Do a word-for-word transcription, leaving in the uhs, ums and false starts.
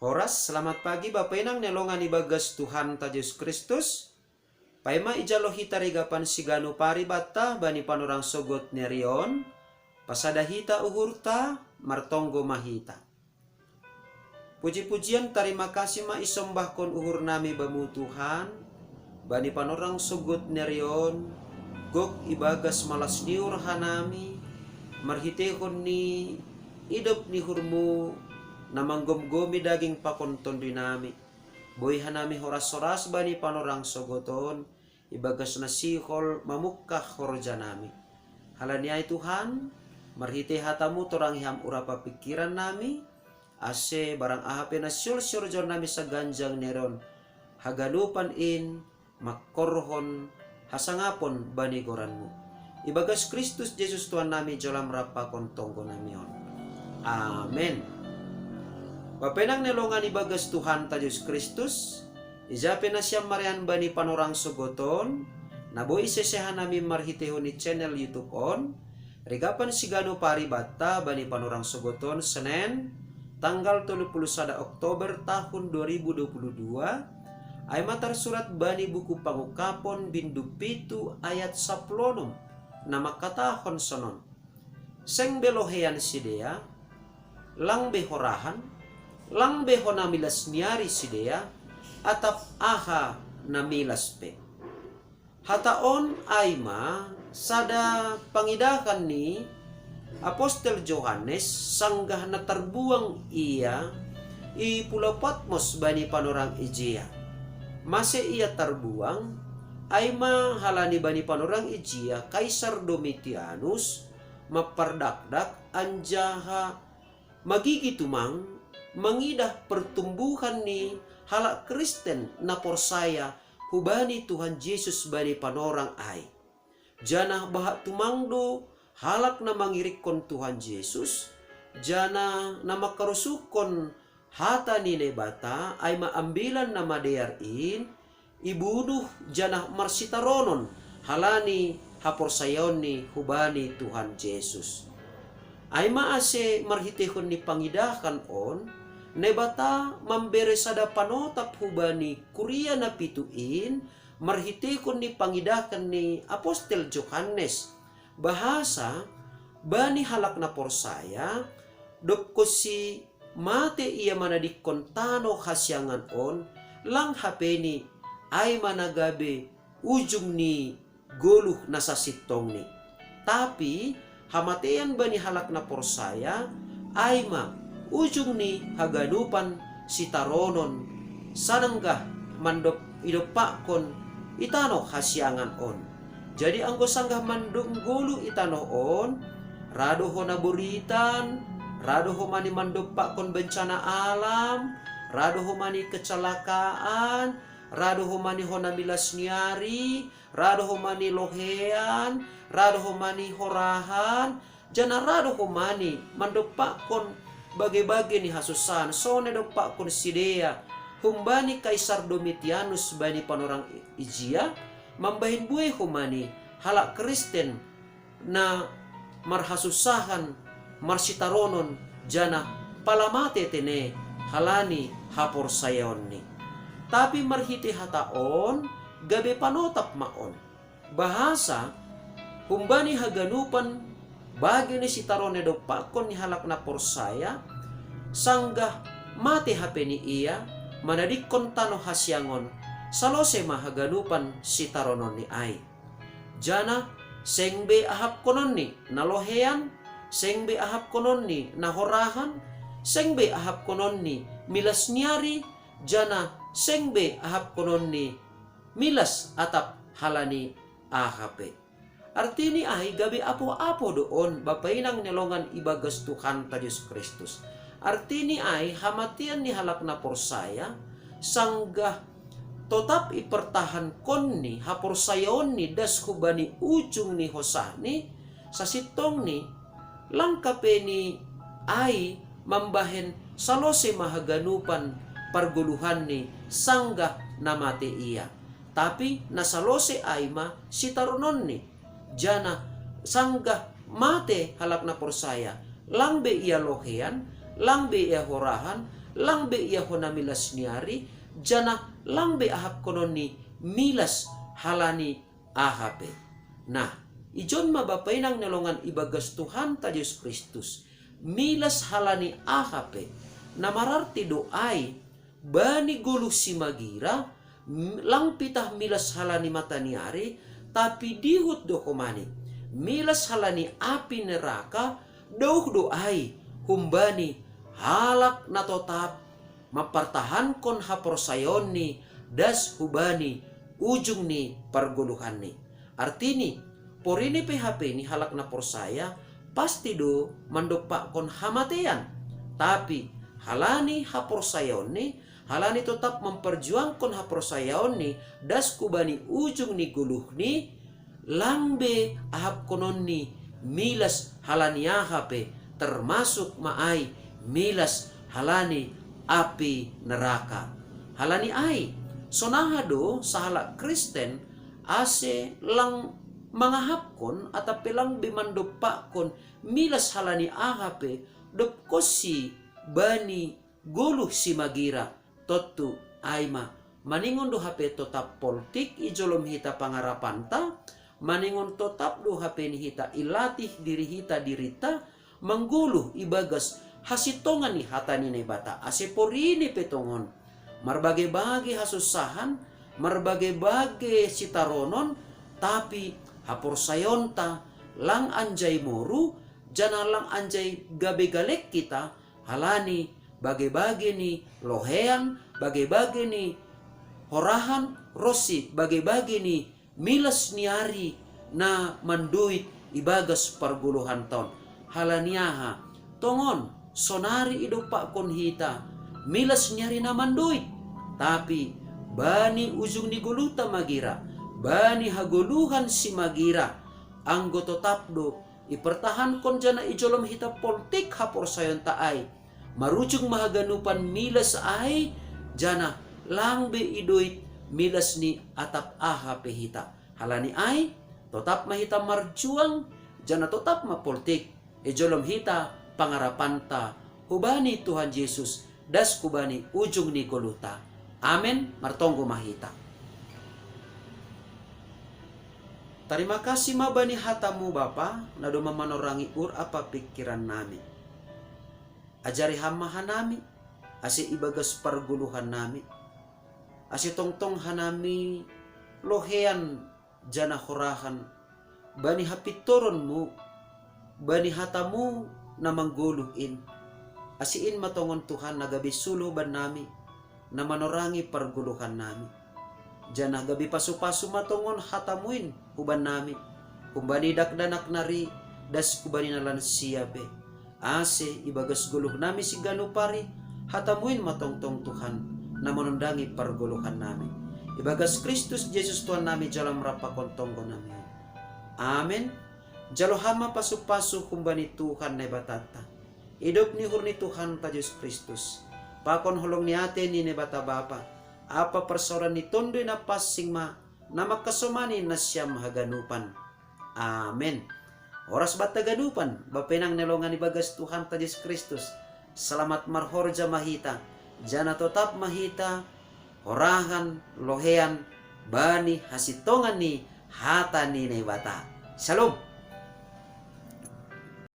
Horas, selamat pagi Bapa Inang ni longan ibagas Tuhan ta Jesus Kristus. Paima ijalo hita rigapan siganu paribatta bani panorang sogot nerion, pasada hita uhurta, martonggo mahita. Puji-pujian tarima kasih ma isombahkon uhur nami bamu Tuhan, bani panorang sogot nerion, gok ibagas malas niur hanami, marhitehon ni idop ni uhurmu, na manggomgomi daging pakon tondui nami. Boi hanami horas-horas bani panorang sogoton, ibagas na sihol mamungkah horja nami. Halani ai Tuhan, marhitei hatamu torang iham urapa pikiran nami, ase barang aha pe na siol siorjon nami saganjang neron, haganupan in, mangkorhon hasangapon bani goranmu. Ibagas Kristus Jesus Tuhan nami jolam rapakon tonggo nami on. Amen. Bapenang nelongan ibagas Tuhan ta Jesus Kristus, ijape nasiam marean bani panorang sogoton, na boi seseha nami marhitehon ni channel YouTube on, rigapan siganu paribatta bani panorang sogoton Senen, tanggal tolu puluh sada Oktober tahun dua ribu dua puluh dua, ai ma tarsurat bani buku Pangungkapon bindu pitu ayat saplonom, na mangkatahon sonon. Seng be lohean sidea, lang be horahan, lang be hona milas niari sidea, atap aha na milas pe. Hata on ai ma sada pangidahan ni Apostel Johannes sanggah na tarbuang ia i pulau Patmos bani panorang ijia. Mase ia tarbuang, ai ma halani bani panorang ijia Kaisar Domitianus mampardakdak anjaha magigi tumang mangidah pertumbuhan ni halak Kristen na porsaya hubani Tuhan Jesus bani panorang ai. Janah bahat tumang do halak na mangirikkon Tuhan Jesus, janah na mangkarusuhkon hata ni Naibata ai ma Ambilan Namadear in, ibunuh janah marsitaronon halani haporsayaonni hubani Tuhan Jesus. Ai ma ase marhitehon ni pangidahan on, Naibata mambere sada panotap hubani kuria na pitu in, marhitehon ni pangidahan ni Apostel Johannes, bahasa bani halak na porsaya, dob konsi mate ia manadingkon tano hasiangan on, lang hapeni ai ma na gabe ujung ni goluh na sasintongni. Tapi hamatean bani halak na porsaya ai ma ujung ni haganupan sitaronon sanggah mandop idompakkon i tano hasiangan on. Jadi anggo sanggah mandop goluh i tano on, ra do hona boritan, ra do homa ni mandompakkon bencana alam, ra do homa ni kecelakaan, ra do homa ni hona milas niari, ra do homa ni lohean, ra do homa ni horahan, janah ra do homa ni mandompakkon bage-bage ni hasusaan, songon na idompakkon sidea humbani Kaisar Domitianus bani panorang ijia, mambahen buei homa ni halak Kristen na marhasusahan, marsitaronon, janah pala mate tene halani haporsayaonni. Tapi marhitei hata on gabe panotap ma on. Bahasa humbani haganupan bage ni sitaronon na idompakkon ni halak na porsaya, sanggah mate hapeni ia manadingkon tano hasiangon, salose ma haganupan sitarononni ai. Janah seng be ahapkononni na lohean, seng be ahapkononni na horahan, seng be ahapkononni milas niari, janah seng be ahapkononni milas atap halani aha pe. Artini ai gabe apoh-apoh do on, Bapa Inang ni longan ibagas Tuhanta Jesus Kristus. Artini ai hamatean ni halak na porsaya, sanggah totap ipertahankonni haporsayaonni das hubani ujung ni hosahni, sasintongni, lang hapeni ai mambahen salose ma haganupan pargoluhanni sanggah na mate ia. Tapi na salose ai ma sitarononni, janah sanggah mate halak na porsaya, lang be ia lohean, lang be ia horahan, Lang be ia hona milas ni ari, janah lang be ahapkononni milas halani aha pe. Nah, ijon ma bapa inang ni longan ibagas Tuhanta Jesus Kristus, milas halani aha pe, na mararti do ai, bani goluh simagira, m-, lang pitah milas halani mata ni ari, tapi dihut do homani, milas halani api neraka, dauh do ai, humbani halak na totap mampartahankon haporsayaonni das hubani ujung ni pargoluhanni. Artini, porini pe hape ni halak na porsaya, pasti do mandompakkon hamatean. Tapi, halani haporsayaonni, halani totap mamparjuangkon haporsayaonni das hubani ujung ni goluhni, lang be ahapkononni milas halani aha pe, termasuk ma ai milas halani api neraka. Halani ai, sonaha do sahalak Kristen ase lang mangahapkon atap pe lang be mandompakkon milas halani aha pe, dob konsi bani goluh simagira. Tontu ai ma, maningon do hape totap poltik ijolom hita pangarapanta, maningon totap do hape ni hita ilatih diri hita dirinta, manggoluh ibagas hasintongan ni hata ni Naibata ase porini pe tongon. Marbage-bage hasunsahan, marbage-bage sitaronon, tapi haporsayaonta lang anjai moru, janah lang anjai gabe galek hita, halani bage-bage ni lohean, bage-bage ni horahan, ronsi bage-bage ni milas ni ari na manduit ibagas pargoluhanta on. Halani aha? Tongon, sonari idompakkon hita milas ni ari na manduit. Tapi, bani ujung ni goluhta magira, bani hagoluhan simagira, anggo totap do ipertahankon janah ijolom hita poltik haporsayaonta ai, marujung ma haganupan milas ai, janah lang be idoit milas ni atap aha pe hita. Halani ai, totap ma hita marjuang, janah totap ma poltik ijolom hita pangarapanta hubani Tuhan Jesus, das hubani ujung ni goluhta. Amen. Martonggo ma hita. Tarima kasih ma bani hatamu, Bapa, na domma manorangi uhur ampa pingkiran nami. Ajari Ham ma hanami, ase ibagas pargoluhan nami, ase tongtong hanami lohean janah horahan bani hapintoronmu, bani hatamu na manggoluh in. Ase in ma tongon Tuhan na gabe suluh bannami, na manorangi pargoluhan nami. Janah gabe pasu-pasu ma tongon hatamu in hubannami, humbani dakdanak nari das hubani na lansia pe. Ase ibagas goluh nami siganup ari, hatamu in ma tongtong Tuhan, na manondangi pargoluhan nami. Ibagas Kristus Jesus Tuhan nami jalo ma rap pakon tonggo nami. Amen. Jalo Ham ma pasu-pasu humbani Tuhan Naibatanta, idop ni uhur ni Tuhanta Jesus Kristus, pakon holong ni atei ni Naibata Bapa, ampa parsaoran ni Tonduy Napansing ma, na mangkasomani nasiam haganupan. Amen. Horas banta haganupan, bapa inang na hinaholongan ibagas Tuhanta Jesus Kristus. Selamat marhorja ma hita, janah totap ma hita horahan, lohean bani hasintongan ni hata ni Naibata. Shalom.